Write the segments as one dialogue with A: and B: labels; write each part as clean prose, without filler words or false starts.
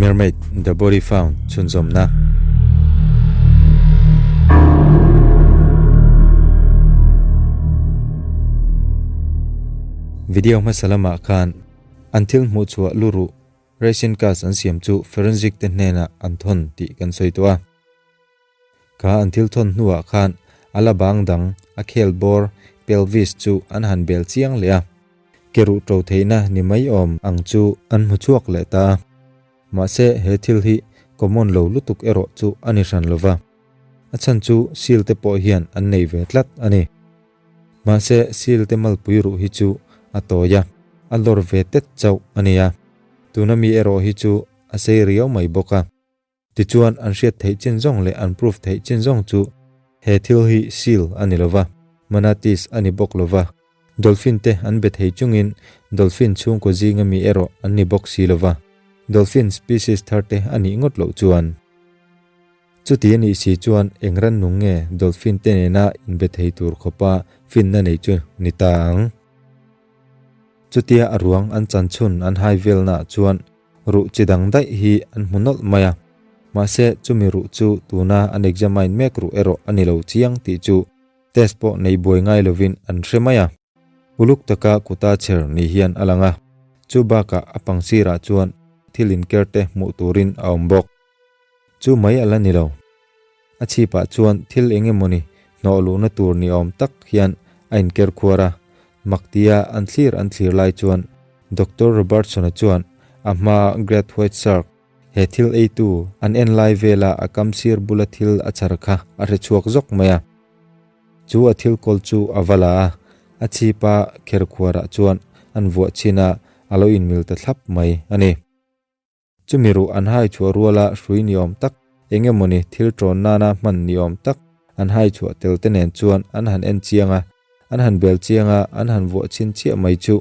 A: Mermaid, The Body Found chhunzawmna. Video hmasa lamah khan an thil hmuh chhuah lu ruh Resin cast an siam chu forensic te hnenah an thawn tih kan sawi tawh a. Kha an thil thawn hnuah khan a la bang dang a khel bawr pelvis chu an han bel chiang leh a. Ke ruh to theihna ni mai awm ang chu an hmu chhuak leh ta a. Mahse he thil hi common lo lutuk erawh chu a ni hran lova. A chhan chu seal te pawh hian an nei ve tlat a ni. Mahse seal te malpui ruh hi chu a tawi a, a lawr ve tet chauh a nia. Tuna mi erawh hi chu a sei riau mai bawk a. Tichuan, an hriat theih chin zawng leh an proof theih chin zawng chu he thil hi seal a ni lova, manatees a ni bawk lova, dolphin te an be thei chungin dolphin chhungkaw zinga mi erawh an ni bawk si lova, dolphin species thar te a nih ngawt loh chuan. Chuti a nih si chuan eng rannung nge dolphin te nena inbe thei tur khawpa finna nei chu ni ta ang? Chutia a ruang an chan chhun an hai velnaah chuan Ruh chi dang daih hi an hmu nawlh mai a, mahse chumi ruh chu tuna an examine mek ruh erawh a ni lo chiang tih chu test pawh nei buai ngai lovin an hre mai a. Uluk taka kuta chher ni hian a lang a, chu bakah a pang sirah chuan thil inker te hmuh turin a awm bawk. Chu mai a la ni lo. A chhipah chuan thil eng emawni hnawh luhna tur ni awm tak hian a inker khuar a, mak tia an thlir an thlir lai chuan Doctor Robertson-a chuan a hmaa Great White Shark he thil eitu an en lai vela a kam sir bula thil a chhar kha a hre chhuak zawk mai a. Chu a thil kawl chu a va la a, a chhipa kher khuarah chuan an vuah chhin a, a lo inmil ta thlap mai a ni. Chumi ruh an hai chhuah ruala hrui ni awm tak, eng emawni thil ṭawn nana hman ni awm tak an hai chhuah tel te nen chuan an han en chiang a, an han bel chiang a, an han vuah chhin chiah mai chu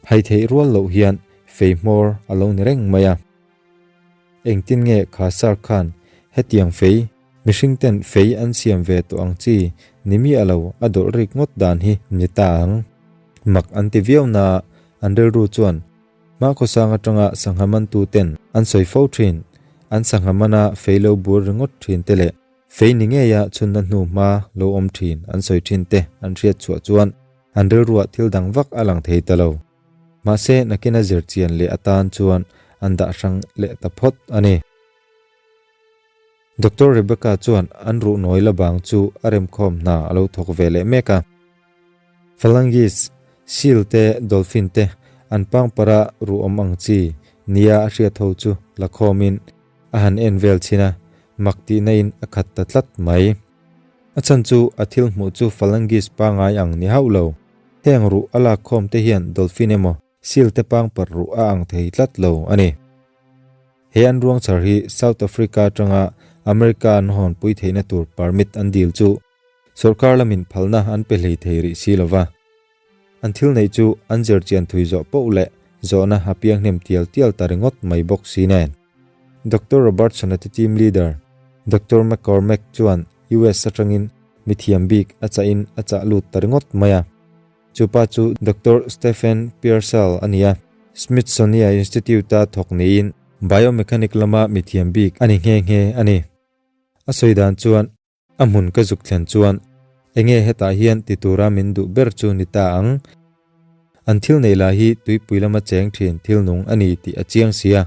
A: hai theih rual loh hian fei hmawr a lo ni reng mai a. Engtin nge kha shark khan hetiang fei, mihring ten fei an siam ve tawh ang chi ni miah lo a dawlh rik ngawt dan hi ni ta ang? Mak an ti viau na an rilru chuan Hmakhawsang atanga sangha mantu ten an sawi fo thin. An sangha mana fei lo bur ringawt thin te leh fei ni ngeia chhunna hnu hma lo awm thin an sawi thin te an hriat chhuah chuan an rilruah thil dang vak a lang thei ta lo. Mahse nakina zir chian leh atan chuan an dah hrang leh ta phawt a ni. Doctor Rebecca chuan an ruh nawi la bang chu a remkhawm hna a lo thawk ve leh mek a. Phalanges, seal te, dolphin te, an pangpara ruh awm ang chi nia a hriat ho chu la khawmin a han en vel chhin a, mak tihna in a khat ta tlat mai. A chhan chu a thil hmuh chu phalanges pangai ang ni hauh lo. Heng ruh a lak khawm te hian dolphin emaw seal te pangpar ruh a ang thei tlat lo a ni. He an ruang chhar hi South Africa atanga America an hawnpui theihna tur permit an dil chu Sawrkar lamin phalna an pe hlei thei rih si lova, an thil neih chu an zir chian thui zawh poh leh zawhna a piang hnem tial tial ta ringawt mai bawk si nen. Doctor Robertson-a te team leader, Doctor McCormack chuan US atangin mithiam bik a chahin a chah lut ta ringawt mai a. Chu pa chu Doctor Stephen Pearsall a ni a, Smithsonian Institute-a thawk niin biomechanic lama mithiam bik a ni nghe nghe a ni. A sawi dan chuan A hmun ka zuk thlen chuan enge hetah hian ti tura min duh ber chu ni ta ang? An thil neih lah hi tuipui lama cheng thin thil nung a ni tih a chiang sia.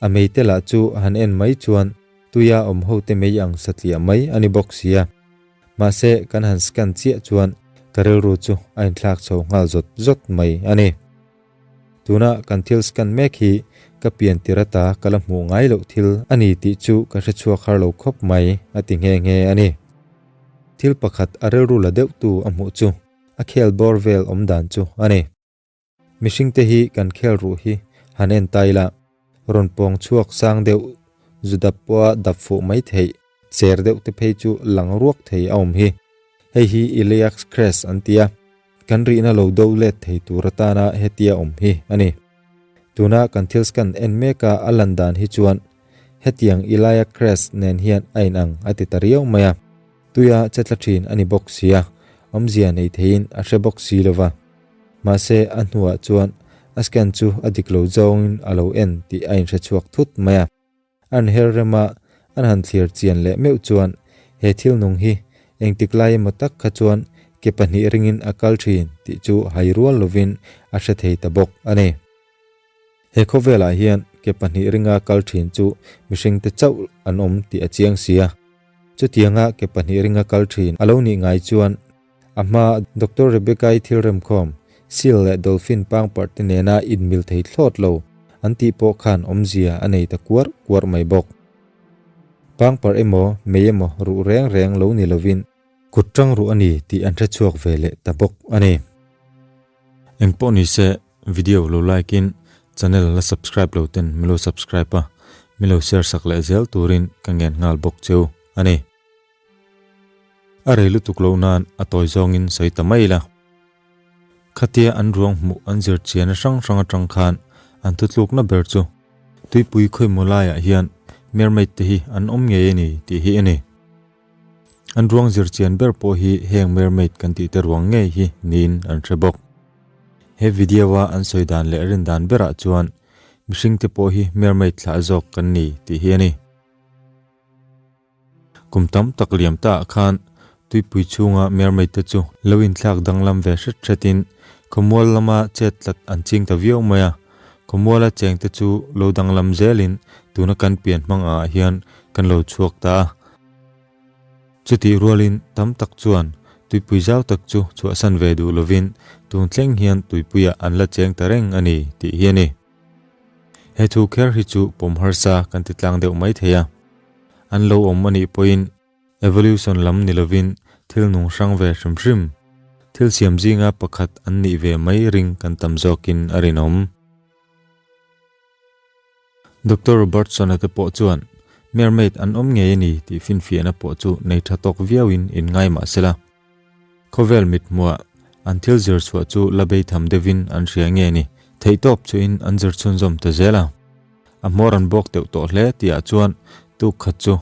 A: A meite lah chu han en mai chuan tuia awm hote mei ang satliah mai a ni bawk sia. Mahse kan han scan chiah chuan ka rilru chu a inthlak chho nghal zawt zawt mai a ni. Tuna kan thil scan mek hi ka pian tir ata ka la hmuh ngai loh thil a ni tih chu ka hre chhuak har lo khawp mai, a ti nghe nghe a ni. Thil pakhat a rilru la deuhtu a hmuh chu a khel bawr vel awm dan chu a ni. Mihringte hi kan khel ruh hi han en ta ila, rawn pawng chhuak sang deuh zu dap pawha dap fuh mai theih cher deuh te phei chu lang ruak thei a awm hi. Hei hi Iliac crest an ti a. Kan rihna lo do let thei tur atana hetia awm hi a ni. Tuna kan thil scan en meka a lan dan hi chuan hetiang Iliac crest nen hian a inang a ti ta riau mai a. Tuia che tla thin a ni bawk sia, awmzia nei theiin a hre bawk si lova. Mahse a hnuah chuan a scan chu a dik lo zawngin a lo en tih a inhre chhuak thut mai a. An her rema an han thlir chian leh meuh chuan he thil nung hi engtik lai emaw tak kha chuan ke pahnih ringin a kal thin tih chu hai rual lovin a hre thei ta bawk a ni. He khawvelah hian ke pahnih ringa kal thin chu mihringte chauh an awm tih a chiang si a. Chutianga ke pahnih ringa kal thin a lo nih ngai chuan A hma Doctor Rebecca-i thil remkhawm, seal leh dolphin pangparh te nena inmil thei thlawt lo an tih pawh khan awmzia a nei ta kuarh kuarh mai bawk. Pangparh emaw, mei emaw ruh reng reng lo ni lovin kut tang ruh a ni tih an hre chhuak ve leh ta bawk a ni. Engpawh ni se, video lo like in channel la subscribe lo ten min lo subscribe a, min lo share sak leh zel turin ka ngen nghal bawk cheu a ni. A rei lutuk loh nan a tawi zawngin sawi ta mai ila. Khatia an ruang hmuh an zir chianna hrang hrang atang khan an thutlukna ber chu tuipui khawimaw laiah hian mermaid te hi an awm ngei a ni tih hi a ni. An ruang zir chian ber pawh hi heng mermaid kan tih te ruang ngei hi niin an hre bawk. He video a an sawi dan leh rin dan berah chuan mihring te pawh hi mermaid thlah zawk kan ni tih hi a ni. Kum tam tak liam ta ah khan tuipui chhunga mermaid te chu lo inthlak danglam ve hret hretin khawmual lama chet tlat an ching ta viau mai a. Khawmuala cheng te chu lo danglam zelin tuna kan pian hmang ah hian kan lo chhuak ta a. Chutih rualin tam tak chuan tuipui zau tak chu chhuahsan ve duh lovin tun thleng hian tuipuiah an la cheng ta reng a ni tih hi a ni. He thu kher hi chu pawm harsa kan ti tlang deuh mai thei a. An lo awm a nih pawhin evolution lam ni lovin thil nung hrang ve hrim hrim, thil siam zinga pakhat an nih ve mai ring kan tam zawkin a rinawm. Doctor Robertson-a te pawh chuan mermaid an awm ngei a ni tih finfiahna pawh chu nei tha tawk viauin inngai mah se la. Khawvel mithmuah an thil zir chhuah chu la bei tham deuhin an hria nge ni? Theihtawp chuin an zir chhunzawm ta zel a. A hmawr an bawk deuh tawh hle tihah chuan tuk khat chu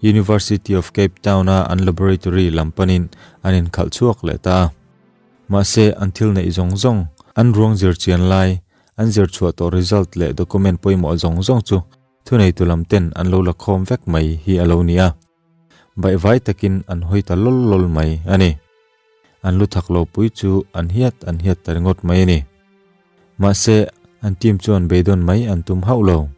A: University of Cape Town-a an laboratory lam panin an inkhalh chhuak leh ta a. Mahse, an thil neih zawng zawng, an ruang zir chian lai, an zir chhuah tawh result leh document pawimawh zawng zawng chu thuneitu lam ten an lo la khawm vek mai hi a lo ni a. Baihvai takin an hawi ta lawl lawl mai a ni. An lu thak lo pui chu an hiat an hiat ta ringawt mai a ni. Mahse, an team chuan beidawn mai an tum hauh lo.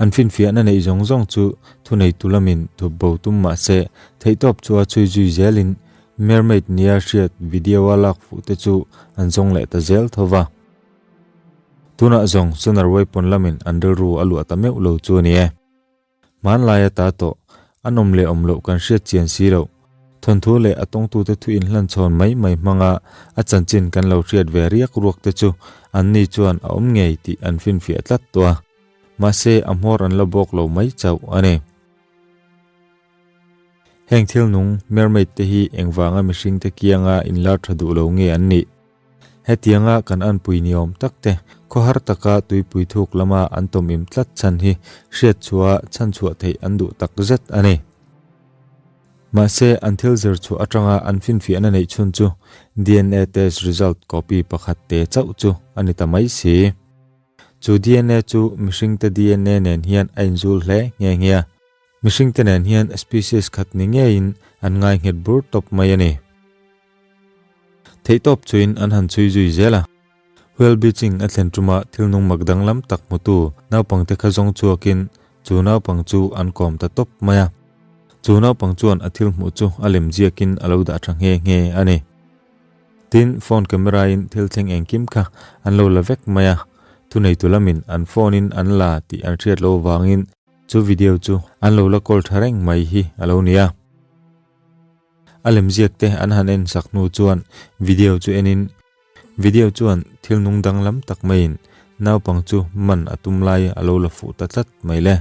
A: An finfiahna neih zawng zawng chu thuneitu lamin thup bo tum mahse, theihtawp chu a chhui zui zelin mermaid nia hriat video-a lak fuh te chu an zawng leh ta zel tho va. Tunah zawng sonar weapon lamin an rilru a luah ta meuh lo chu a ni e. Hmanlai ata tawh, an awm leh awm loh kan hriat chian si loh. Thawnthu leh a tawngtute thu inhlanchhawn mai mai hmanga a chanchin kan lo hriat ve riak ruak te chu anni chuan a awm ngei tih an finfiah tlat tawh a. Mahse, a hmawr an la bawk lo mai chauh a ni. Heng thil nung, mermaid te hi engvanga mihringte kianga inlar tha duh lo nge an nih? Hetianga kan anpui ni awm tak te, khawhar taka tuipui thuk lama an tawmim tlat chhan hi hriat chhuah chhan chhuah theih an duh tak zet a ni. Mahse, an thil zir chhuah atanga an finfiahna neih chhun chu dna test result copy pakhat te chauh chu a ni ta mai si. Chu dna chu mihringte dna nen hian a inzul hle nghe nghe a. Mihringte nen hian species khat ni ngeiin an ngai nghet bur tawp mai a ni. Theihtawp chuin an han chhui zui zel a. Whale beaching a thlen ṭuma thil nung mak danglam tak hmutu naupangte kha zawng chhuakin chu naupang chu an kawm ta tawp mai a. Chu naupang chuan a thil hmuh chu a lem ziakin a lo dah ṭha nghe nghe a ni. Tin, phone camera-in thil thleng engkim kha an lo la vek mai a. Thuneitu lamin an phone-in an la tih an hriat loh avangin chu video chu an lo la kawl ṭha reng mai hi a lo ni a. A lemziak te an han en sak hnu chuan video chu enin video chuan thil nung danglam tak maiin naupang chu man a tum lai a lo la fuh ta tlat mai le.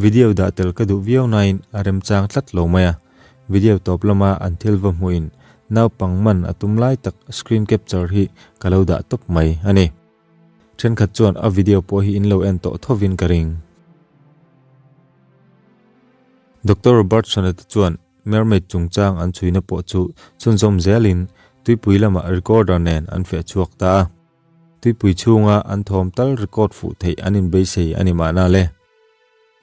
A: Video dah tel ka duh viau nain a remchang tlat lo mai a, video tawp lama an thil va hmuhin naupang man a tum lai tak screen capture hi ka lo dah tawp mai a ni. Thenkhat chuan a video pawh hi in lo en tawh thovin ka ring. Doctor Robertson-a te chuan mermaid chungchang an chhuina pawh chu chhunzawm zelin tuipui lamah recorder nen an feh chhuak ta a. Tuipui chhunga an thawm tal record fuh theih an inbeisei a ni mahna le.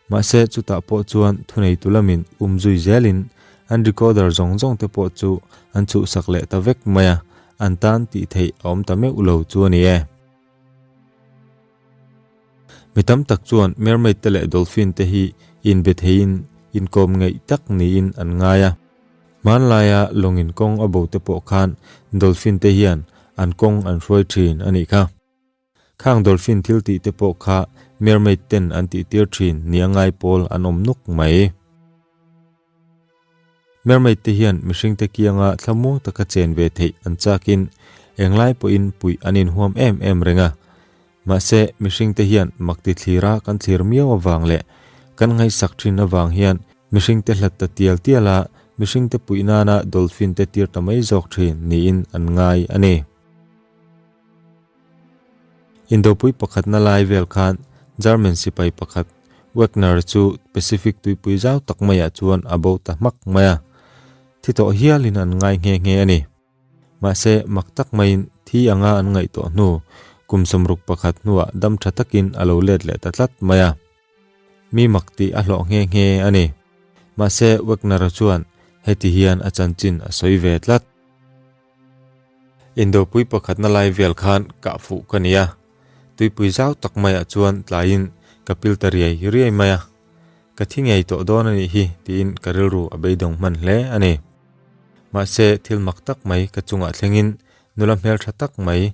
A: Mahse chutah pawh chuan thuneitu lamin um zui zelin an recorder zawng zawng te pawh chu an chhuhsak leh ta vek mai a, an tan tih theih a awm ta meuh lo chu a ni e. Mi tam tak chuan mermaid te leh dolphin te hi inbe theiin inkawm ngeih tak niin an ngai a. Hmanlaia lawngin kawng a bo te pawh khan dolphin te hian an kawng an hruai thin a nih kha. Khang dolphin thil tih te pawh kha mermaid ten an tih tir thin nia ngai pawl an awm nuk mai. Mermaid te hian mihring te kianga thlamuang taka chen ve theih an chakin englai pawhin puih an inhuam em em reng a. Mahse mihring te hian makti thlira kan thlir miau avang leh kan ngaihsak thin avang hian mihring te hlat ta tial tial a, mihring te puih nana dolphin te tir ta mai zawk thin niin an ngai a ni. Indopui pakhatna lai vel khan German sipai pakhat Wagner chu Pacific tuipui zau tak maiah chuan a bo ta hmak mai a, thi tawh hialin an ngai nghe nghe a ni. Mahse, mak tak maiin thi anga an ngaih tawh hnu kum 61 hnuah dam tha takin a lo let leh ta tlat mai a. Mi mak tih a hlawh nghe nghe a ni. Mahse, Wagner-a chuan heti hian a chanchin a sawi ve tlat. Indopui pakhatna lai vel khan kah fuh ka ni a, tuipui zau tak maiah chuan tlaiin ka pil ta riai riai mai a, ka thi ngei tawh dawn a nih hi tiin ka rilru a beidawng hman hle a ni. Mahse thil mak tak mai ka chungah thlengin nula hmeltha tak mai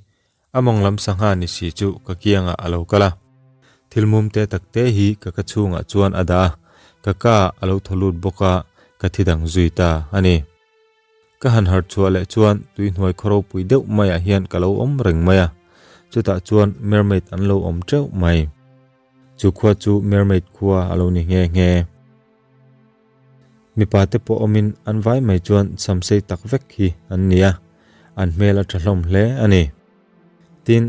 A: a mawng lam sangha ni si chu ka kiangah a lo kal a. Thil mum te tak te hi ka ka chhungah chuan a dah a, ka ka a lo thaw lut bawk a, ka thi dang zui ta a ni. Ka han harh chhuah leh chuan tuihnuai khaw ropui deuh maiah hian ka lo awm reng mai a, chutah chuan mermaid an lo awm teuh mai. Chu khua chu mermaid khua a lo ni nghe nghe. Mipa te pawh awmin an vai mai chuan samsei tak vek hi an ni a, an hmel a tha hlawm hle a ni. Tin,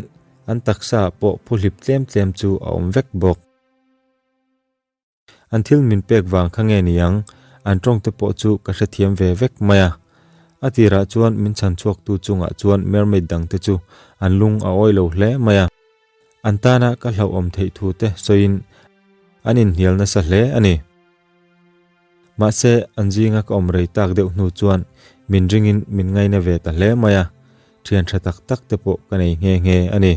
A: an taksa ah pawh phuhlip tlem tlem chu a awm vek bawk. An thil min pek vang kha nge ni ang, an tawng te pawh chu ka hrethiam ve vek mai a. A tirah chuan min chhan chhuaktu chungah chuan mermaid dang te chu an lung a awi lo hle mai a. An tana ka hlauhawm theih thu te sawiin an inhnial nasa hle a ni. Mahse, an zinga ka awm rei tak deuh hnu chuan min ringin min ngaina ve ta hle mai a, thian tha tak tak te pawh ka nei nghe nghe a ni.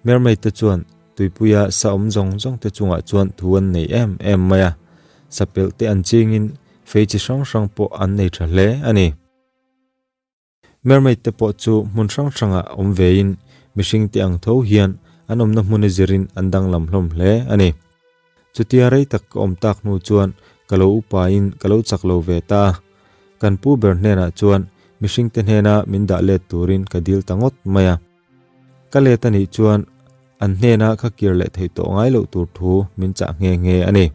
A: Mermaid te chuan tuipuia sa awm zawng zawng te chungah chuan thu an nei em em mai a, sapelh te an chingin fei chi hrang hrang pawh an nei tha hle a ni. Mermaid te pawh chu hmun hrang hrangah awm vein mihring te ang tho hian an awmna hmun a zirin an danglam hlawm hle a ni. Chutia rei tak ka awm tak hnu chuan ka lo upain ka lo chak lo ve ta a, kan pu ber hnenah chuan mihring te hnena min dah let turin ka dil ta ngawt mai a. Ka let a nih chuan an hnena ka kir leh theih tawh ngai loh tur thu min chah nghe nghe a ni.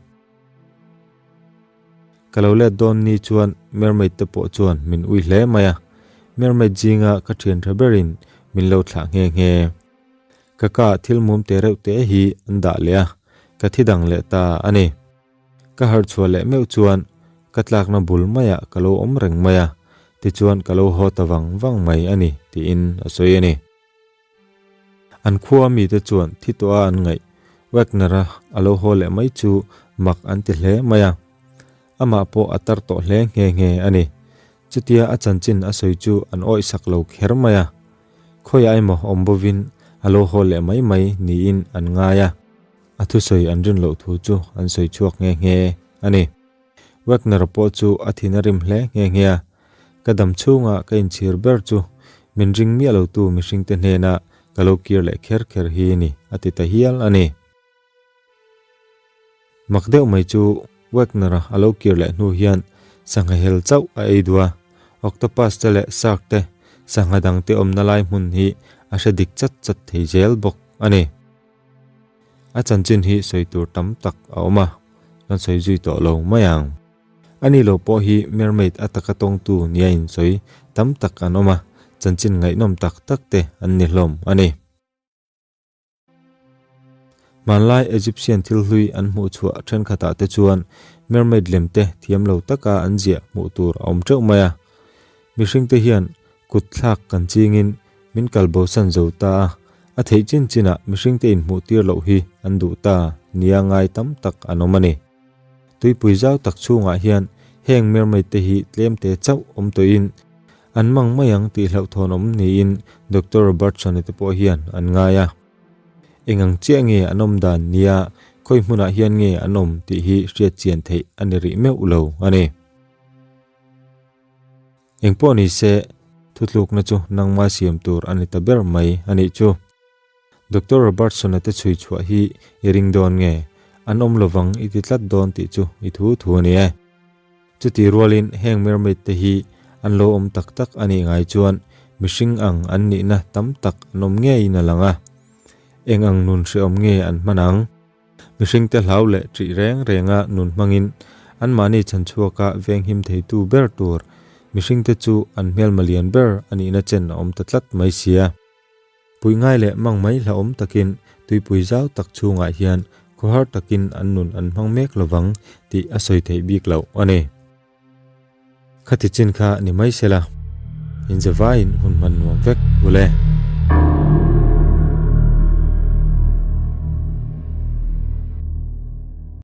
A: Ka lo let dawn ni chuan mermaid te pawh chuan min ui hle mai a, mermaid zinga ka thian tha berin min lo thlah nghe nghe. Ka ka thil mum te reuh te hi an dah leh a, ka thi dang leh ta a ni. Ka harh chhuah leh meuh chuan ka tlakna bul maiah ka lo awm reng mai a, tichuan ka lo haw ta vang vang mai a ni tiin a sawi a ni. An khua mite chuan thi tawha an ngaih Wagner-a a lo haw leh mai chu mak an ti hle mai a, amah pawh a tar tawh hle nghe nghe a ni. Chutia a chanchin a sawi chu an awihsak lo kher mai a, khawiah emaw awm bovin a lo haw leh mai mai niin an ngai a. A thusawi an rin loh thu chu an sawi chhuak nghe nghe a ni. Wagner pawh chu a thin a rim hle nghe nghe a, Ka dam chhunga ka inchhir ber chu min ring miah lotu mihringte hnena ka lo kir leh kher kher hi ni, a ti ta hial a ni. Mak deuh mai chu Wagner-a a lo kir leh hnu hian sangha hel chauh a ei duh a, octopus te leh shark te sangha dangte awmna lai hmun hi a hre dik chat chat thei zel bawk a ni. A chanchin hi sawi tur tam tak a awm a, kan sawi zui tawh lo mai ang. Ani lo pawh hi mermaid a taka tawngtu nia insawi tam tak an awm a, chanchin ngaihnawm tak tak te an ni hlawm a ni. Hmanlai Egyptian thil hlui an hmuh chhuah thenkhatah te chuan mermaid lem te thiam lo taka an ziah hmuh tur a awm teuh mai a. Mihringte hian kut thlak kan chingin min kal bosan zo ta a. A theih chin chinah mihringte inhmuh tir loh hi an duh ta nia ngai tam tak an awm a ni. Tuipui zau tak chhungah hian heng mermaid te hi tlemte chauh awm tawhin an mang mai ang tih hlauhthawn awm niin Doctor Robertson-a te pawh hian an ngai a. Eng ang chiah nge an awm dan nia khawi hmunah hian nge an awm tih hi hriat chian theih a ni rih meuh lo a ni. Eng pawh ni se, thutlukna chu nangma siam tur a ni ta ber mai a nih chu. Doctor Robertson-a te chhui chhuah hi i ring dawn nge? An awm lovang i ti tlat dawn tih chu i thu thu a ni e. Chuti rualin heng mermaid te hi an lo awm tak tak a nih ngai chuan mihring ang an nihna tam tak an awm ngeiin a lang a. Eng ang nun hrehawm nge an hman ang? Mihringte hlau leh ṭih reng renga nun hmangin anmahni chhanchhuaka venghim theitu ber tur mihringte chu an hmelma lian ber a nihna chen a awm ta tlat mai sia. Puih ngai leh mang mai hlauhawm takin tuipui zau tak chhungah hian khawhar takin an nun an hmang mek lovang tih a sawi theih bik loh a ni. Khati chin kha ni mai sela, inzavaiin hun hman nuam vek u le.